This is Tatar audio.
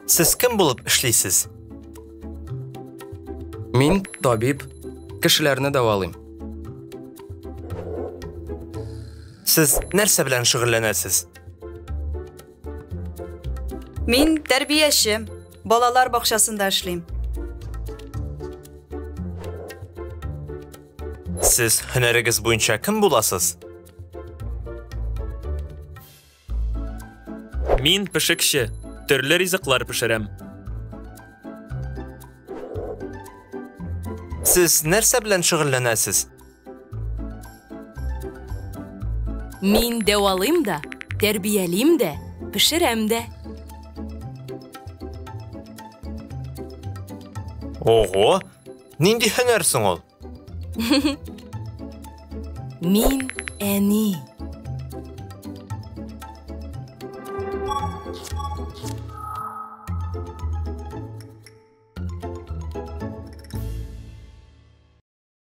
Сез кем булып эшлисез? Мин табиб, кешеләрне дәвалыйм. Сез нәрсә белән шөгыльләнәсез? Мин тәрбияче, балалар бакчасында эшлим. Сез һөнәрегез буенча кем буласыз? Мин пешекче, төрле ризыклар пешерәм. Сез нәрсә белән шөгыльләнәсез? Мин дәвалыйм да, тәрбиялим дә, пешерәм дә. Ого! Нинди һөнәр соң ул? Мин әни.